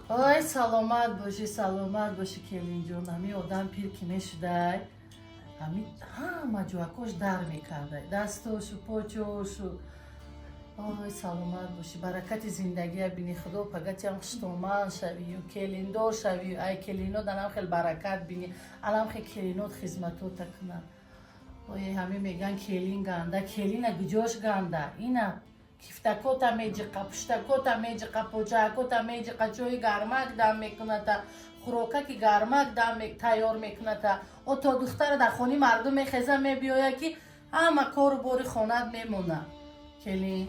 Ой, саломат бошӣ, саломат бошӣ, келинҷон. Ҳами одам пир ки мешудай, ҳами ҳама ҷоакош дар мекардай, дастошу почошу. Ой, саломат бошӣ, баракати зиндагия бини. Худо пагатиам хуштоман шавию келиндор шавию, ай келинот анам хел баракат бини, анам хел келинот хизматота кунанд. Ой, ҳами меган келин ганда, келина гуҷош ганда? Ина кифтакота меҷиқа, пуштакота меҷиқа, поҷаакота меҷиқа, ҷои гармак дам мекуната, хӯрокаки гармак дам тайёр мекуната. О, то духтара дар хони мардум мехеза, мебиёя, ки ҳама кору бори хонат мемона. Келин,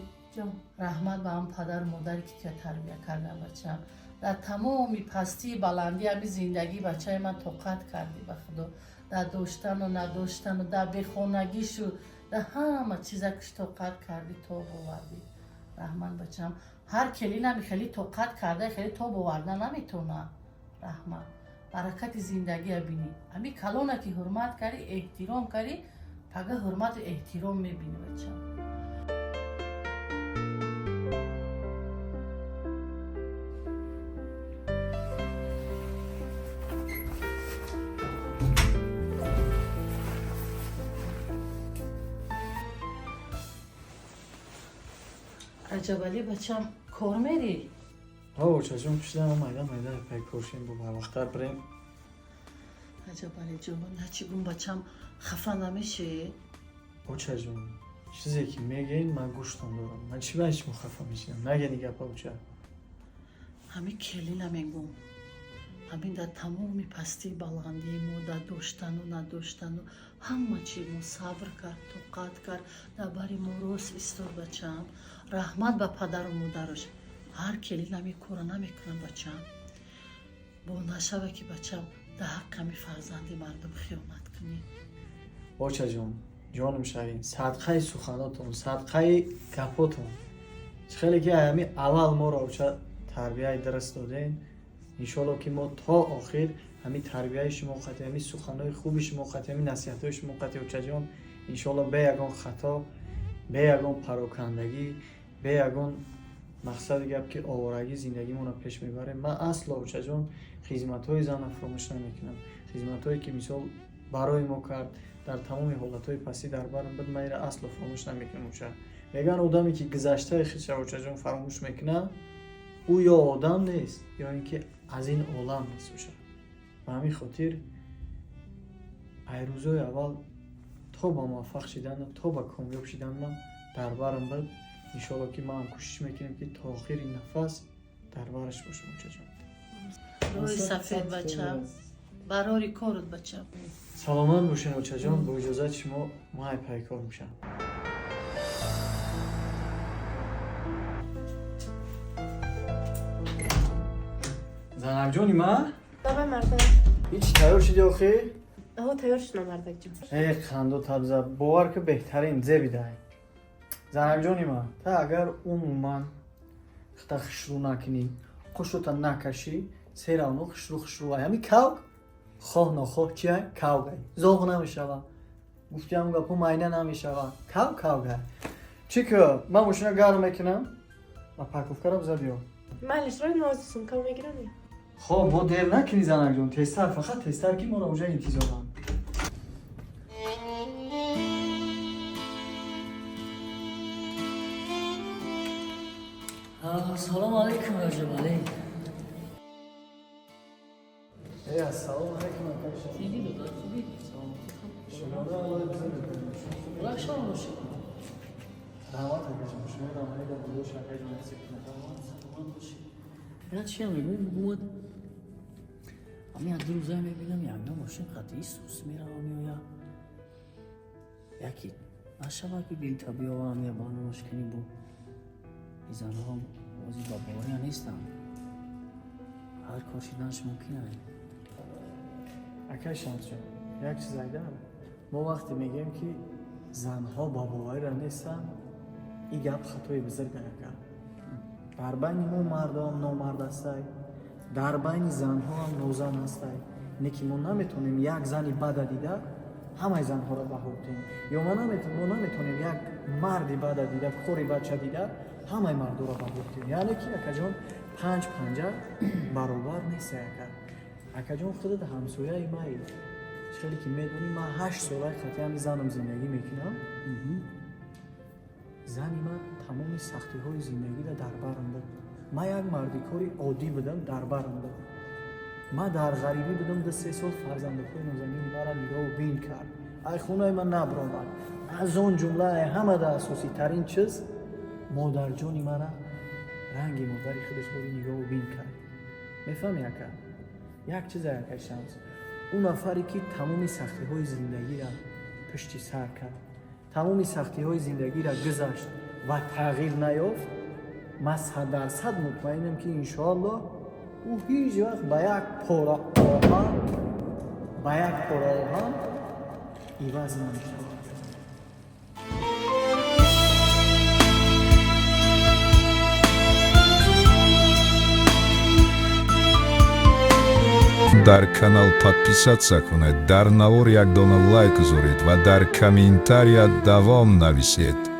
раҳмат ба ҳам падару модаре ки туя тарбия кардан, бачам. Дар тамоми пастии баландӣ ҳами зиндагӣ, бачаи ман, тоқат кардӣ. Ба худо, дар доштану надоштану, дар бехонагишу, дар ҳама чизакш тоқат кардӣ, тоб овардӣ. Раҳмат, бачам. Ҳар келинами хеле тоқат карда, хеле тоб оварда наметавона. Раҳмат, баракати зиндагия бинӣ. Ҳами калона ки ҳурмат кардӣ, эҳтиром кардӣ, пага ҳурмату эҳтиром мебинӣ, бачам. Раҷабалӣ, бачам, кор мерӣ? Ҳо, очаҷон, пишидам, майда майда пай коршем, бо барвақттар бирем. Раҷабалӣ ҷон, начи гум, бачам, хафа намешӣ? Очаҷон, чизе ки мегӯед, ман гӯштон дорам. Ман чӣ ба шумо хафа мешинам? Нагени гапа, оча. Ҳамин келина мегум, ҳамин дар тамоми пастии баландии мо, дар доштану надоштану ҳама чи мо сабр кард, тоқат кард, дар бари мо рост истод, бачам. Раҳмат ба падару модараш. Ҳар келин ҳамин кора намекунам, бачам. Бо нашава ки, бачам, дар ҳаққи ҳамин фарзанди мардум хиёнат кунӣ. Очаҷон, ҷонум шавин, садқаи суханотон, садқаи гапотон. Чӣ хеле ки ҳамин аввал моро, оча, тарбияи дуруст додем, иншоалло ки мо то охир ҳамин тарбияи шумо қати, ҳамин суханои хуби шумо қати, ҳамин насиҳатҳои шумо қати, очаҷон, иншоалло бе ягон хато, бе ягон парокандагӣ, бе ягон мақсади гап ки оворагӣ зиндагимонро пеш мебарем. Ман асло, очаҷон, хизматҳои зана фуромӯш намекунам, хизматҳое ки мисол барои мо кард, дар тамоми ҳолатҳои пастӣ дар барам буд, ман инро асло фуромӯш намекунам, оча. Мегӯянд, одаме ки гузаштаи худша, очаҷон, фаромӯш мекунад, ӯ ё одам нест, ё ин ки аз ин олам нест, оча. Ба ҳамин хотир ай рӯзои аввал то ба муваффақ шидану то ба комёб шидан ман дар барам буд. Иншоалло ки манам кӯшиш мекунем ки то охири нафас дар бараш бошам, очаҷон. Рӯи сафед, бачам, барори корут, бачам. Саломат бошен, очаҷон. Бо иҷозати шумо ман ай пайкор мешавам. Занакҷони ман. Давай, мардак. Ҳеч тайёр шуди охӣ? Аҳо, тайёр шудам, мардакҷон. Э, қанду табза, бовар ки, беҳтарин зебидай. Занакҷони ман, та агар умуман хита хушрӯ накунӣ, қушута накашӣ, серавно хушрӯ хушрӯ ай. Ҳами кавк хоҳ нохоҳ чия кавгай, зоғ намешава, гуфтиам гапо майна намешава, кав кавгай. Чӣ ки, ман мошина гарм мекунам ва парковкаро биза биё. Майлиш, рои нози сумкаро мегирам. Хоб, бо дер накунӣ, занакҷон, тезтар, фақат тезтар, ки моро уже интизоранд. Салому алайкум, Раҷабалӣ. Э, ассалому алайкум, акаша. Хубӣ, дода, хубӣ? Шом бошед. Раҳмат, акаҷон, шумо рамаида будош, акаҷон, насиб кунад. Саломат бошед. Я чиям мегӯем, бугумад, ҳамин як ду рӯза мебинам, ягон мошин қатъи сус мерава, меоя. Яки нашава ки билта биёварам, я барномаш кунӣ. Бу занҳо ози ба бовария нестанд, ҳар кор шиданаш мумкин аст. Акай Шамсҷон, як чиз айда, мо вақте мегӯем ки занҳо ба боварира нестанд, ин гап хатои бузург, ака. Дар байни мо мардоам номард ҳастай, дар байни занҳоам нозан ҳастай, не ки мо наметавонем як зани бада дида ҳамаи занҳоро баҳо диҳем, ё мо наметавонем як марди бада дида, кори бача дида ҳамаи мардоро баҳо диҳем. Яъне ки, акаҷон. Панҷ панҷа баробар нест, ака. Акаҷон, худат ҳамсояи маи, хеле ки медонӣ, ман 8 солаи қати ҳами занам зиндагӣ мекунам. Зани ман тамоми сахтиҳои зиндагиро дар барам буд. Ман як мардикори оддӣ будам, дар барам буд. Ман дар ғарибӣ будам 2-3 сол, фарзандакҳои нозанини маро нигоҳу бин кард, ай хонаи ман набаромад. Аз он ҷумла, ай ҳамада асоситарин чиз, модарҷони мара ранги модари худаш бори нигоҳу бин кард. Мефаҳми, ака? Як чизе, акай Шамс, ӯ нафаре ки тамоми сахтиҳои зиндагиро пушти сар кард, тамоми сахтиҳои зиндагиро гузашт ва тағйир наёфт, ман 100% мутмаинам, ки иншоаллоҳ ӯ ҳеҷ вақт ба як пора оҳан, ба як пора оҳан иваз намешавад. Дар канал подписаться кунед, дар навор як дона лайк гузоред ва дар комментария давом нависед.